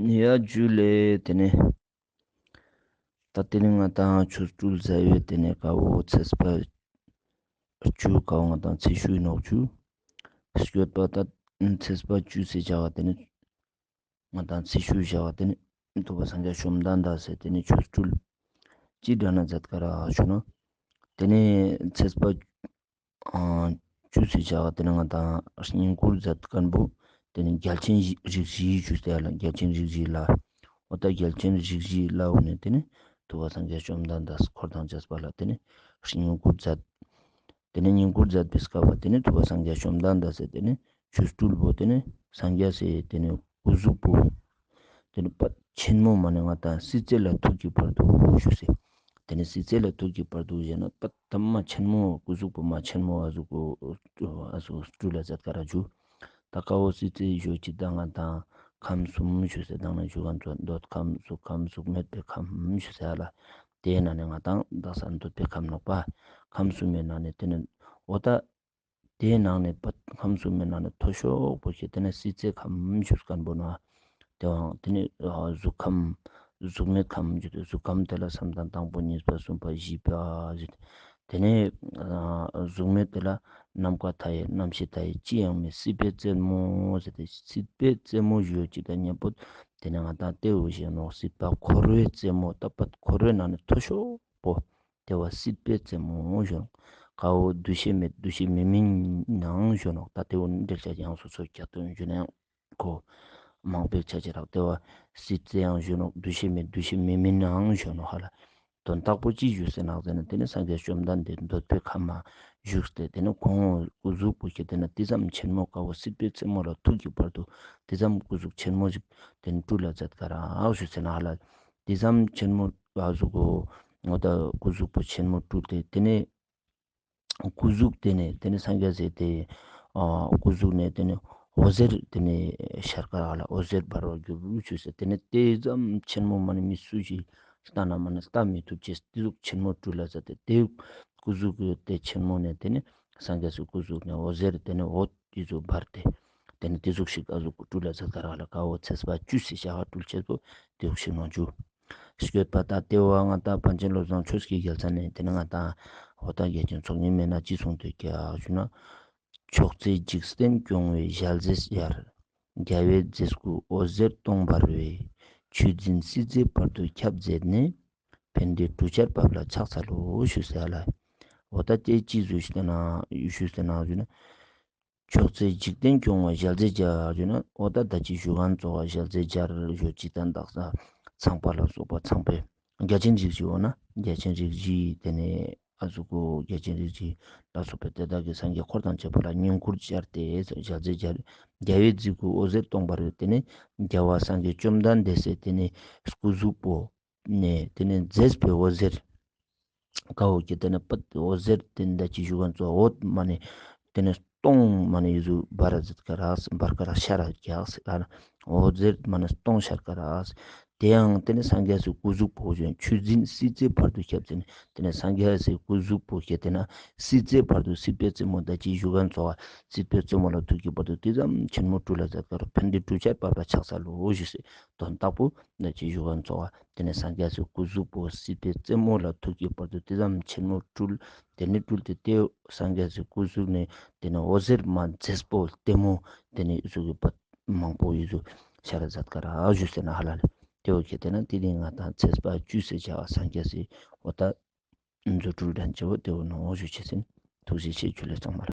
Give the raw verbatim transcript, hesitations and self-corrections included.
ཡ་ཇུ་ལེ། ཏེ་ནེ་ད་ཏེ་ནེ་ང་དང་ཆོ་འཕྲུལ་ཟེར་བའི་ཏེ་ནེ་ཀ་བོ་ཚེས་པ་བཅུ་ཀ་བོ་ང་དང་ཚེས་བཅུའི་ནོག་ཇུ། སྐྱོད་པ་ད་ཚེས་པ་བཅུ་ཟེར་བྱ་བ་ཏེ་ནེ་ང་དང་ཚེས་བཅུ་བྱ་བ་ཏེ་ནེ་ཐུབ་པ་སངས་རྒྱས་བཅོམ་ལྡན་འདས་སི་ཏེ་ནེ་ཆོ་འཕྲུལ་ཅི་འདྲ་ན་མཛད་ཀ་རག་ཞུ་ན། ཏེ་ནེ་ཚེས་པ་ཨ་བཅུ་ཟེར་བྱ་བ་ཏེ་ནེ་ང་དང་བསྙེན་བཀུར་མཛད་ཁན་བོ་ཏེ་ནེ་རྒྱལ་ཆེན་རིགས་བཞི་ཞུས་ཏེ་ལ་རྒྱལ་ཆེན་རིགས་བཞི་ལ། འོ་ད་རྒྱལ་ཆེན་རིགས་བཞི་ལ་འོ་ནེ་ཏེ་ནེ་ཐུབ་པ་སངས་རྒྱས་བཅོམ་ལྡན་འདས་འཁོར་དང་བཅས་པ་ལ་ཏེ་ནེ་བསྙེན་བཀུར་མཛད། ཏེ་ནེ་བསྙེན་བཀུར་མཛད་པའི་སྐབས་ལ་ཏེ་ནེ་ཐུབ་པ་སངས་རྒྱས་བཅོམ་ལྡན་འདས་སི་ཏེ་ནེ་ཆོ་འཕྲུལ་བོ་ཏེ་ནེ་སངས་རྒྱས་སི་ཏེ་ནེ་སྐུ་གཟུགས་པོ་ཏེ་ནེ་པད་ཆེན་མོ་མ་ནེ་ང་དང་སྲིད་རྩེ་ལ་ཐུག་གི་བར་དུ་ཞུས་སེ། ཏེ་ནེ་སྲིད་རྩེ་ལ་ཐུག་གི་བར་དུ་ཞེ་ན་པད་ཐམ་མ་ཆེན་མོ་སྐུ་གཟུགས་པོ་མ་ཆེན་མོ་ཨ་ཟུག་གོ་ཨ་ཟུག་སྤྲུལ་ལ་མཛད་ཀ་རག་ཞུ། ད་ཀ་བོ་སྲིད་རྩེ་ཞུ་ཅིག་ད་ང་དང་ཁམས་གསུམ་ཞུས་སེ་དང་ན་ཞུ་ག་ཚོ་འདོད་ཁམས་གཟུགས་ཁམས་གཟུགས་མེད་པའི་ཁམས་ཞུས་སེ་ཧ་ལ། ཏེའི་ནང་ནེ་ང་དང་དག་ས་འདོད་པའི་ཁམས་ནོག་པ། ཁམས་གསུམ་མའི་ནང་ནེ་ཏེ་ནེ་འོ་ད་ཏེའི་ནང་ནེ་པད་ཁམས་གསུམ་མའི་ནང་ནེ་མཐོ་ཤོས་པོ་ཞིག་ཏེ་ནེ་སྲིད་རྩེ་ཁམས་ཞུས་ཁན་བོ་ན། ཏེ་བོ་ཏེ་ནེ་གཟུགས་ཁམས་གཟུགས་མེད་ཁམས་ཞུས་ཏེ་གཟུགས་ཁམས་ཏེ་ལ་བསམ་གཏན་དང་པོ་གཉིས་པ་གསུམ་པ་བཞི་པ་ཞུས་ཏེ། ཏེ་ནེ་གཟུགས་མེད་ཏེ་ལ་ནམ་མཁའ་མཐའ་ཡས་རྣམ་ཤེས་མཐའ་ཡས་ཅི་ཡང་མེད་སྲིད་པའི་རྩེ་མོ་ཟེར་ཏེ་སྲིད་པའི་རྩེ་མོ་ཞུ་ཅིག་དང་མཉམ་པོ་ཏེ་ནེ་ང་དང་ཏེ་བོ་ཞེ་ནོག་སྲིད་པ་འཁོར་བའི་རྩེ་མོ་ད་པད་འཁོར་བའི་ནང་ནེ་མཐོ་ཤོས་པོ། ཏེ་བོ་སྲིད་པའི་རྩེ་མོ་ཞུ་ནོག། ཀ་བོ་འདུ་ཤེས་མེད་འདུ་ཤེས་མེད་མིན་ནའང་ཞུ་ནོག། ད་ཏེ་བོ་འགྲེལ་བཤད་ཡང་སོ་སོ་རྒྱབ་སྟོན་ཞུ་ནའང་ཁོ་མང་པོའི་ཆ་ཅེས་རག། ཏེ་བོ་སྲིད་རྩེའང་ཞུ་ནོག། འདུ་ཤེས་མེད་འདུ་ཤེས་མེད་མིན་ནའང་ཞུ་ནོག་ཧ་ལ། དོན་དག་པོ་ཅི་ཞུས་ཟེར་ན་ཟེར་ན་ཏེ་ནེ་སངས་རྒྱས་བཅོམ་ལྡན་འདས་འདོད་པའི་ཁམས་མ་བཞུགས་ཏེ་ཏེ་ནེ་ཁོང་སྐུ་གཟུགས་པོ་ཞིག་ཏེ་ནེ་ཏེ་ཙམ་ཆེན་མོ་ཀ་བོ་སྲིད་པའི་རྩེ་མོ་ལ་ཐུག་གི་བར་དུ་ཏེ་ཙམ་སྐུ་གཟུགས་ཆེན་མོ་ཞིག་ཏེ་ནེ་སྤྲུལ་ལ་མཛད་ཀ་རག་ཞུས་ཟེར་ན་ཧ་ལ། ཏེ་ཙམ་ཆེན་མོ་ཨ་ཟུག་གོ་འོ་ད་སྐུ་གཟུགས་པོ་ཆེན་མོ་སྤྲུལ་ཏེ་ཏེ་ནེ་སྐུ་གཟུགས་ཏེ་ནེ་ཏེ་ནེ་སངས་རྒྱས་སི་ཏེ་ཨ་སྐུ་གཟུགས་ནེ་ཏེ་ནེ་འོད་ཟེར་ཏེ་ནེ་ཤར་ཀ་རག་ལ་འོད་ཟེར་འབར་བར་གྱུར་ཞུས་ཟེར། ཏེ་ནེ་ཏེ་ཙམ་ཆེན་མོ་མ་ནེ་མི་སུ་ཞིག་ལྟ་ན་མ་ནེ་ལྟ་མི་ཐུབ་ཅེས་ཏེ་ཟུག་ཆེན་མོ་སྤྲུལ་ལ་མཛད་དེ་ཏེ་སྐུ་གཟུགས་ཏེ་ཆེན་མོ་ནེ་ཏེ་ནེ་སངས་རྒྱས་སི་སྐུ་གཟུགས་ནེ་འོད་ཟེར་ཏེ་ནེ་འོད་ཏེ་ཟུག་འབར་ཏེ། ཏེ་ནེ་ཏེ་ཟུག་ཞིག་ཨ་ཟུག་སྤྲུལ་ལ་མཛད་ཀ་རག་ལ། ཀ་བོ་ཚེས་པ་བཅུ་ཟེར་བྱ་བ་སྤྲུལ་ཅེས་པོ་ཏེ་ཟུག་ཞིག་ནོག་ཇུ། སྐྱོད་པ་ད་ཏེ་བོ་ང་དང་པཎ་ཆེན་བློ་བཟང་ཆོས་ཀྱི་རྒྱལ་མཚན་ནེ་ཏེ་ནེ་ང་དང་འོ་ད་རྒྱལ་ཆེན་ཚོགས་གཉིས་མེད་ན་ཅི་གསུངས་ཏེ་ཀྱག་ཞུ་ན། མཆོག་སྲེད་འཇིག་རྟེན་སྐྱོང་བའི་ཞལ་ཟས་སྦྱར། རྒྱལ་བའི་མཛེས་སྐུ་འོད་ཟེར་སྟོང་འབར་བས། ཆོས་འཛིན་སྲིད་རྩེ་བར་དུ་ཁྱབ་མཛད་ནས། ཕན་བདེ་གྲུ་ཆར་བབས་ལ་ཕྱག་འཚལ་ལོ་ཞུས་ཟེར་ལ། འོ་ད་ཏེ་ཅི་ཟུག་ཞུས་ཏེ་ན་ཞུས་ཏེ་ན་ཞུ་ན། མཆོག་སྲེད་འཇིག་རྟེན་སྐྱོང་བ་ཞལ་ཟས་སྦྱར་ཞུ་ན་འོ་ད་ད་ཅི་ཞུ་ཁན་ཙོགས་ཞལ་ཟས་སྦྱར་ཞུ་ཅིག་དང་དག་ས་ཚངས་པ་ལ་སོགས་པ་ཚངས་པའི་རྒྱལ་ཆེན་རིགས་བཞི་འོ་ན་རྒྱལ་ཆེན་རིགས་བཞི་ཏེ་ནེ་ཨ་ཟུག་གོ་རྒྱལ་ཆེན་རིགས་བཞི་ལ་སོགས་པའི་དེ་དག་གི་སངས་རྒྱས་འཁོར་དང་བཅས་པ་ལ་བསྙེན་བཀུར་སྦྱར་ཏེ་ཞལ་ཟས་སྦྱར། རྒྱལ་བའི་མཛེས་སྐུ་འོད་ཟེར་སྟོང་འབར་བས་ཏེ་ནེ་རྒྱལ་བ་སངས་རྒྱས་བཅོམ་ལྡན་འདས་སི་ཏེ་ནེ་སྐུ་གཟུགས་པོ་ནེ་ཏེ་ནེ་མཛེས་པའི་འོད་ཟེར་ཀ་བོ་ཁྱེར་ཏེ་ན་པད་འོད་ཟེར་ཏེ་ནེ་ད་ཅི་ཞུ་ཁན་ཙོགས་འོད་མ་ནེ་ཏེ་ནེ་སྟོང་མ་ནེ་ཡུ་ཟུག་འབར་ར་ཛད་ཀ་རག་འབར་ཀ་རག་ཤར་ར་རྒྱག་ཟེར་ཨ་ན་འོད་ཟེར་མ་ནེ་སྟོང་ཤར་ཀ་རག་ཟེར། ཏེ་ཡང་ཏེ་ནེ་སངས་རྒྱས་སི་སྐུ་གཟུགས་པོ་ཞིག་ཆོས་འཛིན་སྲིད་རྩེ་བར་དུ་ཁྱབ་ཟེར་ནེ་ཏེ་ནེ་སངས་རྒྱས་སི་སྐུ་གཟུགས་པོ་ཁྱེར་ཏེ་ན་སྲིད་རྩེ་བར་དུ་སྲིད་པའི་རྩེ་མོ་ད་ཅི་ཞུ་ཁན་ཙོགས་སྲིད་པའི་རྩེ་མོ་ལ་ཐུག་གི་བར་དུ་ཏེ་ཙམ་ཆེན་མོ་སྤྲུལ་ལ་ཛད་ཀ་རག་ཕན་བདེ་གྲུ་ཆར་བབས་ལ་ཕྱག་འཚལ་ལོ་ཞུས་ཟེར་དོན་དག་པོ་ད་ཅི་ཞུ་ཁན་ཙོགས། ཏེ་ནེ་སངས་རྒྱས་སི་སྐུ་གཟུགས་པོ་སྲིད་པའི་རྩེ་མོ་ལ་ཐུག་གི་བར་དུ་ཏེ་ཙམ་ཆེན་མོ་སྤྲུལ། ཏེ་ནེ་སྤྲུལ་ཏེ་ཏེ་སངས་རྒྱས་སི་སྐུ་གཟུགས་ནེ་ཏེ་ནེ་འོད་ཟེར་མ་མཛེས་པོ་ལྟད་མོ་ཏེ་ནེ་ཟུག་གི་པད་མང་པོ་ཡུ་ཟུག་ཤར་ར་ཛད་ཀ་རག་ཞུས་ཟེར་ན་ཧ་ལ་ལེ། ཏེ་བོ་ཁྱེར་ཏེ་ན་ཏེ་ནེ་ང་དང་ཚེས་པ་བཅུ་ཟེར་བྱ་བ་སངས་རྒྱས་སི་འོ་ད་རྫུ་འཕྲུལ་འགྲན་བྱེད་པོ་ཏེ་བོ་ནོག་ཞུ་ཅེས་ཨིན། ཐུགས་རྗེ་ཆེ། ཇུ་ལེ་ཚང་མ་ལ།